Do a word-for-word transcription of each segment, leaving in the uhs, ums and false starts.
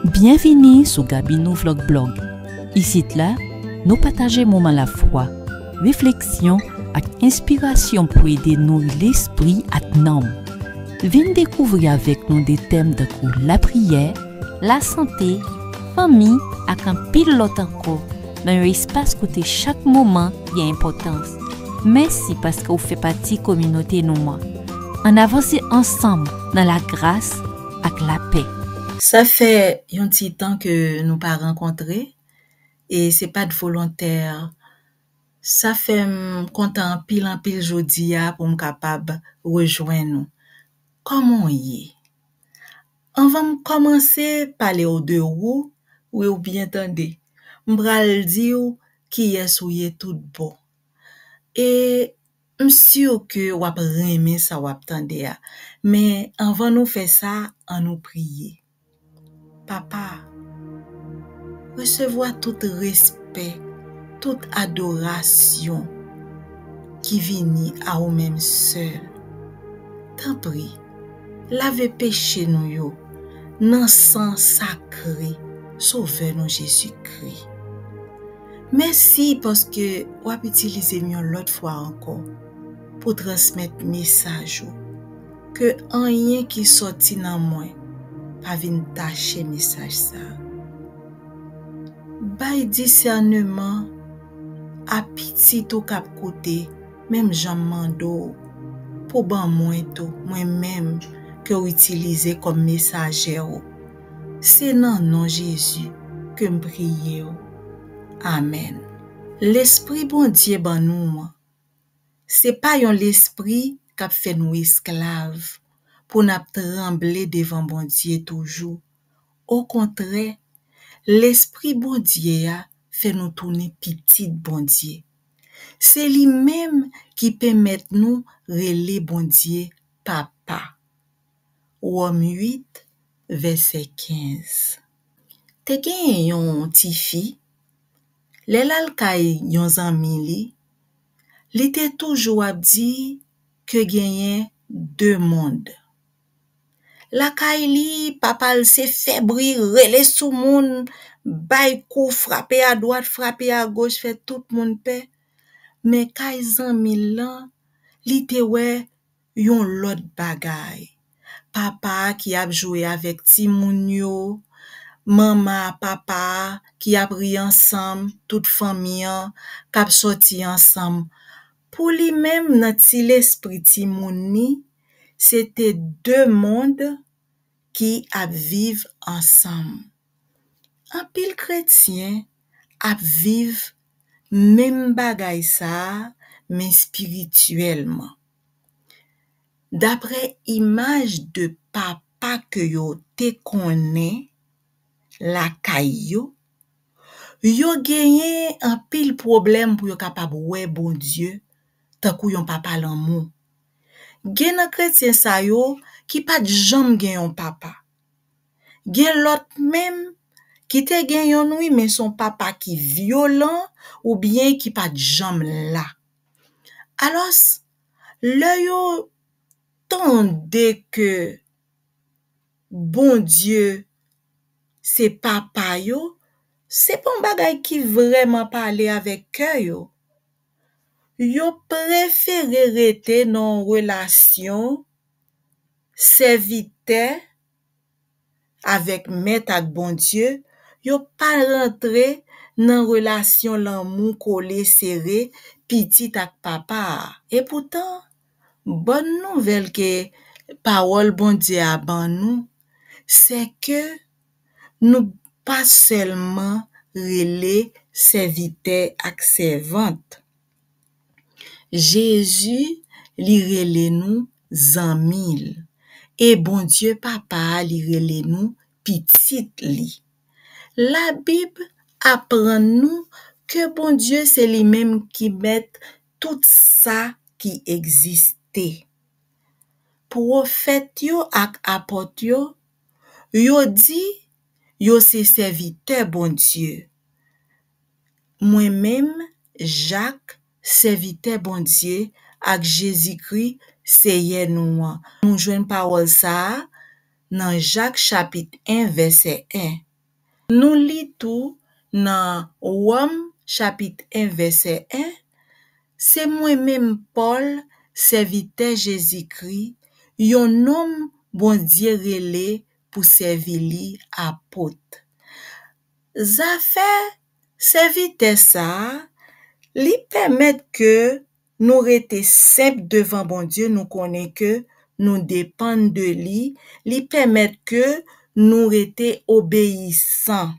Byenvini sou Gaby Nou Vlog Blog. Isit la, nou pataje moman lafwa, refleksyon ak enspirasyon pou ede nouri lespri ak nanm. Vin dekouvri avèk nou de tèm tankou lapriyè, lasante, fanmi ak anpil lòt ankò nan yon espas kote chak moman gen enpòtans. Mèsi paske w fè pati kominote nou an. Ann avanse ansanm nan lagras ak lapè. Sa fè yon ti tan ke nou pa rankontre, e se pa t volontè. Sa fè m kontan anpil, anpil jodi a pou m kapab rejwenn ou. Kòman w ye? Anvan m kòmanse pale w de ou, wi, ou byen tande, m pral di w kiyès ou ye tout bon. E m si ke w ap renmen sa w ap tande a. Men anvan nou fè sa, ann nou priye. Papa, resevwa tout respè, tout adorasyon ki vini a ou menm sèl. Tanpri, lave peche nou yo nan san sakre Sovè nou Jezikri. Mèsi paske w ap itilize m yon lòt fwa ankò pou transmèt mesaj ou. Ke anyen ki sòti nan mwen pa vin tache mesaj sa a. Bay disèneman a pitit ou k ap koute, menm jan m mande w pou ban mwen tou, mwen menm ke w itilize kòm mesajè w. Se nan non Jezi ke m priye w. Amèn. Lespri Bondye ban nou an, se pa yon lespri k ap fè nou esklav, pou n ap tranble devan Bondye toujou. Okontrè, Lespri Bondye a fè nou tounen pitit Bondye. Se li menm ki pèmèt nou rele Bondye Papa. Wòm uit, vèsè kenz. Te genyen yon tifi, lè l al kay yon zanmi li, li te toujou ap di ke genyen de mond. Lakay li, papa l se fè bri, rele sou moun, bay kou, frape adwat, frape agoch, fè tout moun pè. Men kay zanmi l lan, li te wè yon lòt bagay. Papa a ki ap jwe avèk timoun yo, manman a papa a ki ap ri ansanm, tout fanmi an k ap sòti ansanm. Pou li menm, nan ti lespri timoun li, se te de mond ki ap viv ansanm. Anpil kretyen ap viv menm bagay sa a, men espirityèlman. Daprè imaj de papa ke yo te konnen lakay yo, yo genyen anpil pwoblèm pou yo kapab wè Bondye tankou yon papa lanmou. Gen nan kretyen sa yo ki pa t janm gen yon papa. Gen lòt menm ki te gen yonn wi, men se yon papa ki vyolan oubyen ki pa t janm la. Alòs, lè yo tande ke Bondye se papa yo, se pa yon bagay ki vrèman pale avèk kè yo. Yo prefere rete nan yon relasyon sèvitè avèk mèt ak Bondye, yo pa rantre nan relasyon lanmou kole sere pitit ak papa a. Epoutan, bòn nouvèl ke pawòl Bondye a ban nou, se ke nou pa sèlman rele sèvitè ak sèvant. Jezi, li rele nou zanmi l. E Bondye Papa a, li rele nou pitit li. Labib aprann nou ke Bondye se li menm ki mèt tout sa ki egziste. Pwofèt yo ak apòt yo, yo di yo se sèvitè Bondye. Mwen menm, Jak, sèvitè Bondye, ak Jezikri, Seyè nou an. Nou jwenn pawòl sa a nan Jak chapit en, vèsè en. Nou li tou nan Wòm chapit en vèsè en, se mwen menm Pòl, sèvitè Jezikri, yon nonm Bondye rele pou sèvi li apot. Zafè sèvitè sa a, li pèmèt ke nou rete senp devan Bondye, nou konnen ke nou depann de li, li pèmèt ke nou rete obeyisan.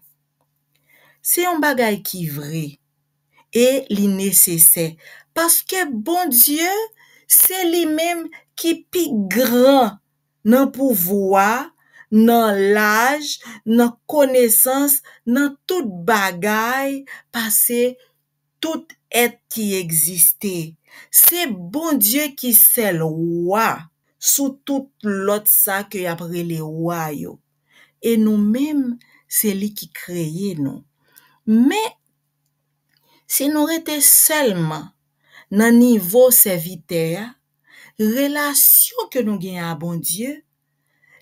Se yon bagay ki vre e li nesesè, paske Bondye se li menm ki pi gran nan pouvwa, nan laj, nan konesans, nan tout bagay, pase tout èt ki egziste. Se Bondye ki sèl wa sou tout lòt sa ke y ap rele wa yo. E nou menm, se li ki kreye nou. Men, si nou rete sèlman nan nivo sèvitè a, relasyon ke nou genyen a Bondye,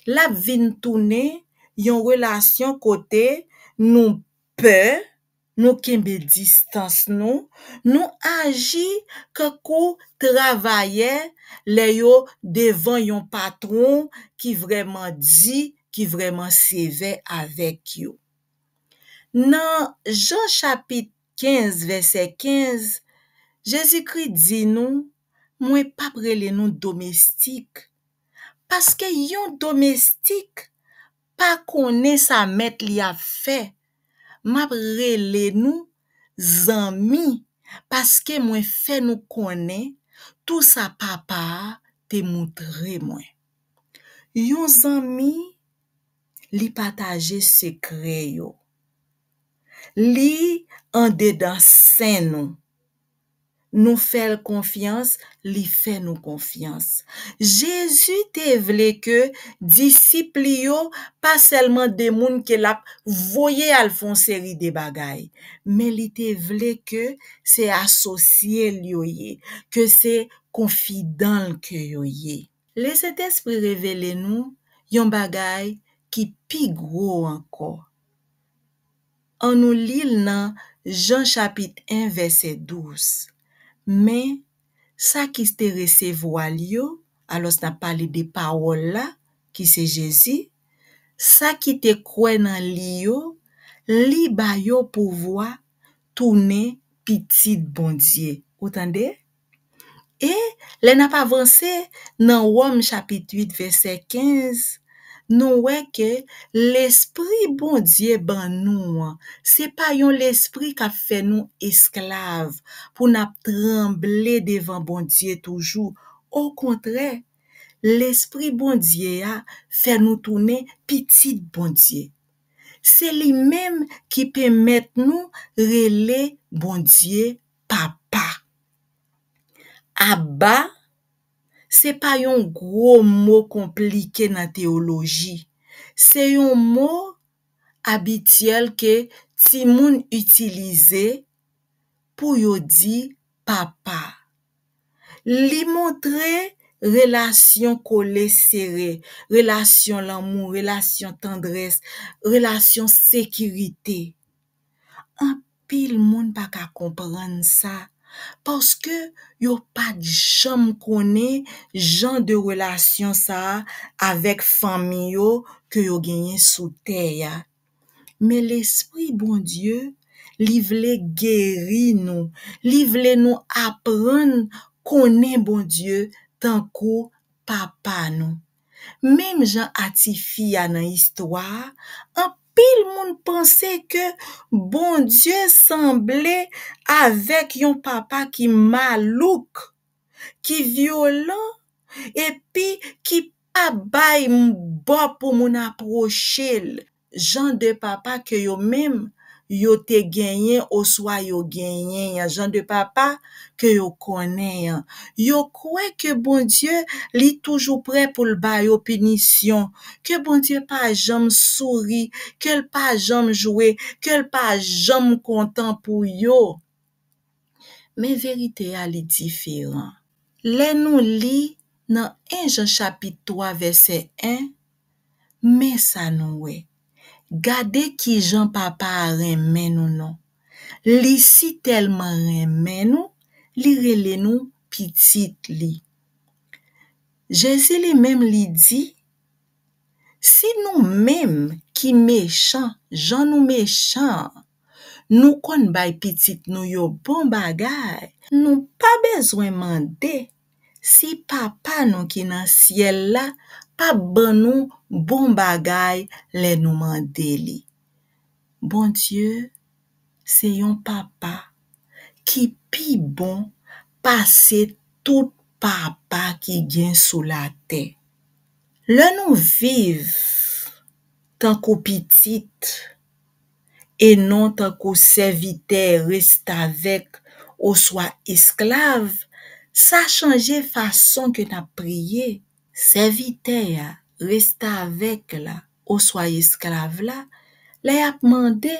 l ap vin tounen yon relasyon kote nou pè, nou kenbe distans nou, nou aji kankou travayè lè yo devan yon patwon ki vrèman di, ki vrèman sevè avèk yo. Nan Jan chapit kenz, vèsè kenz, Jezikri di nou, mwen p ap rele nou domestik, paske yon domestik pa konnen sa mèt li ap fè. M ap rele nou zanmi, paske mwen fè nou konnen tou sa Papa a te moutre mwen. Yon zanmi, li pataje sekrè yo. Li andedan sen nou. Nou fè l konfyans, li fè nou konfyans. Jezi te vle ke disip li yo pa sèlman de moun ke l ap voye al fè yon seri de bagay, men li te vle ke se asosye l yo ye, ke se konfidan l ke yo ye. Lesentespri revele nou yon bagay ki pi gwo ankò. Ann nou li l nan Jan chapit en, vèsè douz. Men, sa ki te resevwa l yo, alò n ap pale de pawòl la, ki se Jezi, sa ki te kwè nan li yo, li ba yo pouvwa tounen pitit Bondye. Ou tande? E lè n ap avanse nan Wòm chapit uit, vèsè kenz, nou wè ke Lespri Bondye ban nou an, se pa yon lespri k ap fè nou esklav pou n ap tranble devan Bondye toujou. Okontrè, Lespri Bondye a fè nou tounen pitit Bondye. Se li menm ki pèmèt nou rele Bondye Papa. Abba, se pa yon gwo mo konplike nan teyoloji. Se yon mo abityèl ke timoun itilize pou yo di papa. Li montre relasyon kole sere, relasyon lanmou, relasyon tandrès, relasyon sekirite. Anpil moun pa ka konprann sa, paske yo pa t janm konnen jan de relasyon sa a avèk fanmi yo ke yo genyen sou tè a. Men Lespri Bondye, li vle geri nou, li vle nou aprann konnen Bondye tankou Papa nou. Menm jan a tifi a nan istwa a, anpil moun panse ke Bondye sanble avèk yon papa ki malouk, ki vyolan, epi ki pa bay bò pou moun apwoche l. Jan de papa ke yo menm yo te genyen oswa yo genyen an, jan de papa ke yo konnen an. Yo kwè ke Bondye, li toujou prè pou l ba yo pinisyon, ke Bondye pa janm souri, ke l pa janm jwe, ke l pa janm kontan pou yo. Men verite a, li diferan. Lè nou li nan en Jan chapit twa vèsè en, men sa nou wè. Gade kijan Papa a renmen nou non. Li si tèlman renmen nou, li rele nou pitit li. Jezi li menm li di, si nou menm ki mechan, jan nou mechan an, nou konn bay pitit nou yo bon bagay, nou pa bezwen mande si Papa nou ki nan syèl la p ap ban nou bon bagay lè nou mande li. Bondye se yon Papa ki pi bon pase tout papa ki gen sou latè. Lè nou viv tankou pitit e non tankou sèvitè restavèk oswa esklav, sa chanje fason ke n ap priye. Sèvitè a, restavèk la, oswa esklav la, lè y ap mande,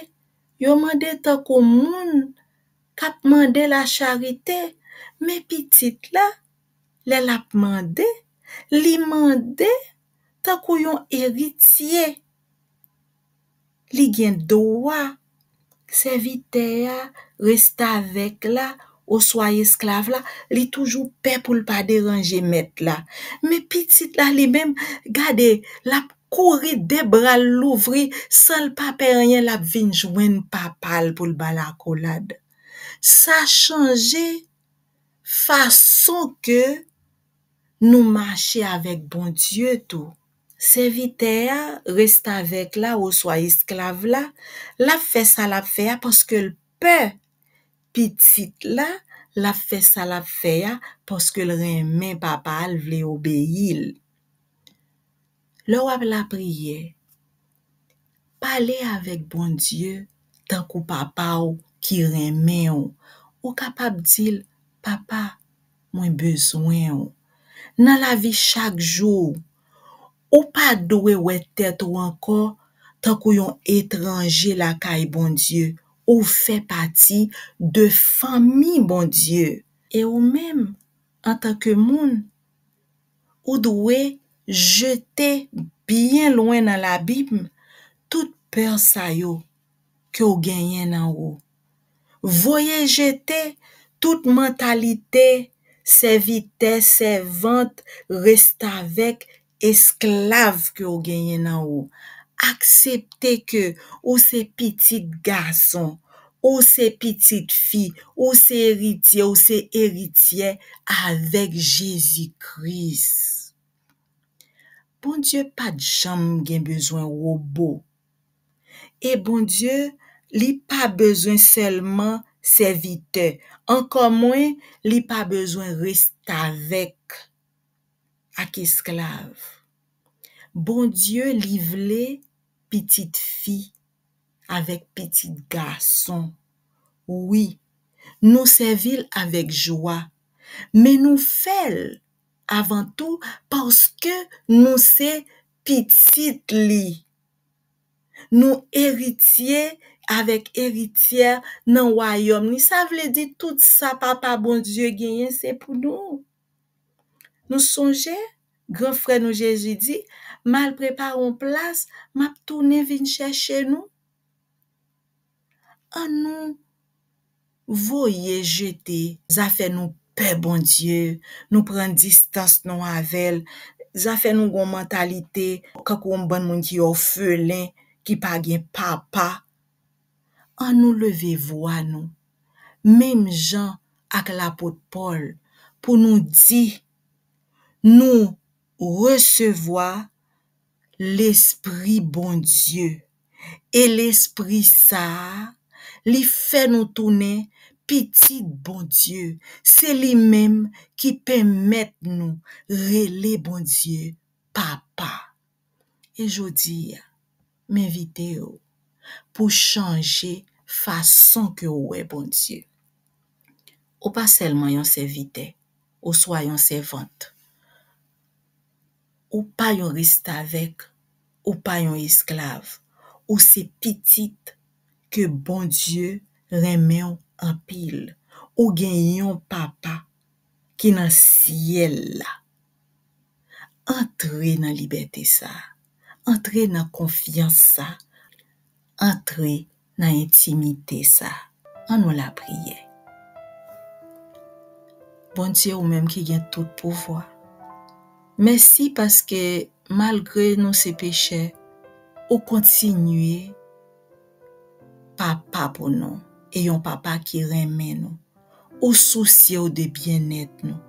yo mande tankou moun k ap mande lacharite, men pitit la, lè l ap mande, li mande tankou yon eritye. Li gen dwa. Sèvitè a, restavèk la, oswa esklav la, li toujou pè pou l pa deranje mèt la. Men pitit la li menm, gade, l ap kouri de bra l louvri, san l pa pè anyen, l ap vin jwenn papa l pou l ba l akolad. Sa chanje fason ke nou mache avèk Bondye tou. Sèvitè a, restavèk la oswa esklav la, l ap fè sa l ap fè a paske l pè pitit la, l ap fè sa l ap fè a paske l renmen papa a, l vle obeyi l. Lè w ap lapriyè, pale avèk Bondye tankou papa w ki renmen w. Ou kapab di l, Papa, mwen bezwen w. Nan lavi chak jou, ou pa dwe wè tèt ou ankò tankou yon etranje lakay Bondye. Ou fè pati de fanmi Bondye. E ou menm, antanke moun, ou dwe jete byen lwen nan labim tout pè sa yo ke w genyen nan ou. Voye jete tout mantalite sèvitè, sèvant, restavèk, esklav ke w genyen nan ou. Aksepte ke ou se pitit gason, ou se pitit fi, ou se eritye, ou se erityè avèk Jezi Kris. Bondye pa t janm gen bezwen wobo. E Bondye, li pa bezwen sèlman sèvitè. Ankò mwen, li pa bezwen restavèk ak esklav. Bondye, li vle pitit fi avèk pitit gason. Wi, nou sèvi l avèk jwa, men nou fè l avan tou paske nou se pitit li. Nou eritye avèk erityè nan wayòm li. Sa vle di tout sa Papa Bondye genyen, se pou nou. Nou sonje, gran frè nou Jezi di, m al prepare yon plas, m ap tounen vin chèche nou. Annou voye jete zafè nou pè Bondye, nou pran distans nou avè l, zafè nou gon mantalite kankou yon bann moun ki òfelen, ki pa gen papa. Annou leve vwa nou, menm jan ak lapot Pòl, pou nou di, nou resevwa Lespri Bondye. E Lespri sa a, li fè nou tounen pitit Bondye. Se li menm ki pèmèt nou rele Bondye Papa. E jodi a, m envite w pou chanje fason ke w wè Bondye. Ou pa sèlman yon sèvitè oswa yon sèvant. Ou pa yon restavèk, ou pa yon esklav. Ou se pitit ke Bondye renmen w anpil. Ou gen yon Papa ki nan syèl la. Antre nan libète sa a. Antre nan konfyans sa a. antre nan entimite sa. Ann nou lapriyè. Bondye, ou menm ki gen tout pouvwa, mèsi paske malgre nou se pechè, ou kontinye papa pou nou e yon papa ki renmen nou. Ou sousye w de byennèt nou.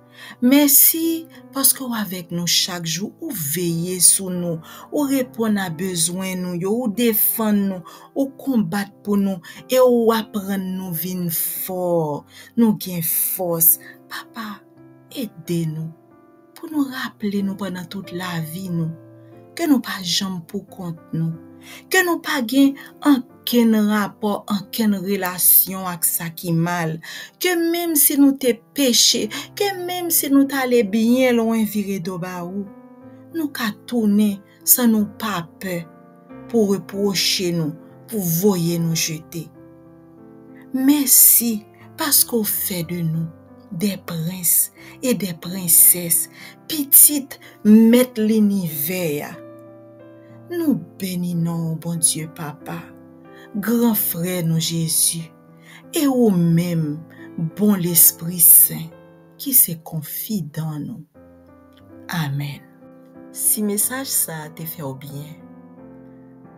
Mèsi paske w avèk nou chak jou, ou veye sou nou, ou reponn a bezwen nou yo, ou defann nou, ou konbat pou nou e ou aprann nou vin fò. Nou gen fòs. Papa, ede nou pou nou raple nou pandan tout lavi nou ke nou pa janm pou kont nou, ke nou pa gen ankenn rapò, ankenn relasyon ak sa ki mal, ke menm si nou te peche, ke menm si nou t ale byen lwen vire do ba ou, nou ka tounen san nou pa pè pou repwoche nou, pou voye nou jete. Mèsi paske w fè de nou de prens e de prensès, pitit Mèt linivè a. Nou beni non w, Bondye Papa, gran frè nou Jezi, e ou menm, bon Lespri Sen, ki se konfidan nou. Amèn. Si mesaj sa a te fè w byen,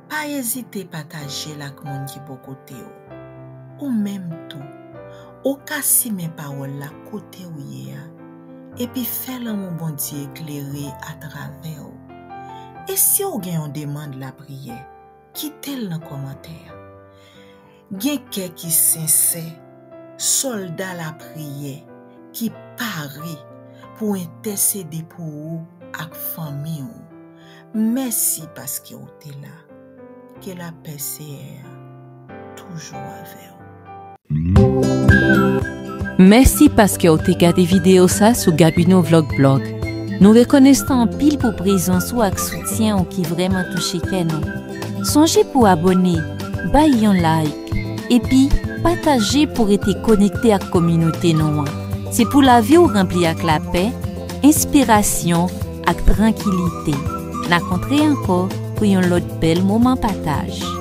pa ezite pataje l ak moun ki bò kote w. Ou menm tou, ou ka simen pawòl la kote w ye a, epi fè lanmou Bondye klere atravè w. E si w gen yon demann lapriyè, kite l nan kòmantè a. Gen kè ki sensè, sòlda lapriyè ki pare pou entèsede pou ou ak fanmi w. Mèsi paske w te la. Ke lapè Seyè a toujou avè w. Mèsi paske w te gade videyo sa sou Gabino Vlog Blog. Nou rekonesan anpil pou prezans ou ak soutyen w ki vrèman touche kè nou. Sonje pou abòne, bay yon like, epi pataje pou rete konekte ak kominote nou an. Se pou lavi w ranpli ak lapè, enspirasyon ak trankilite. N a kontre ankò pou yon lòt bèl moman pataj.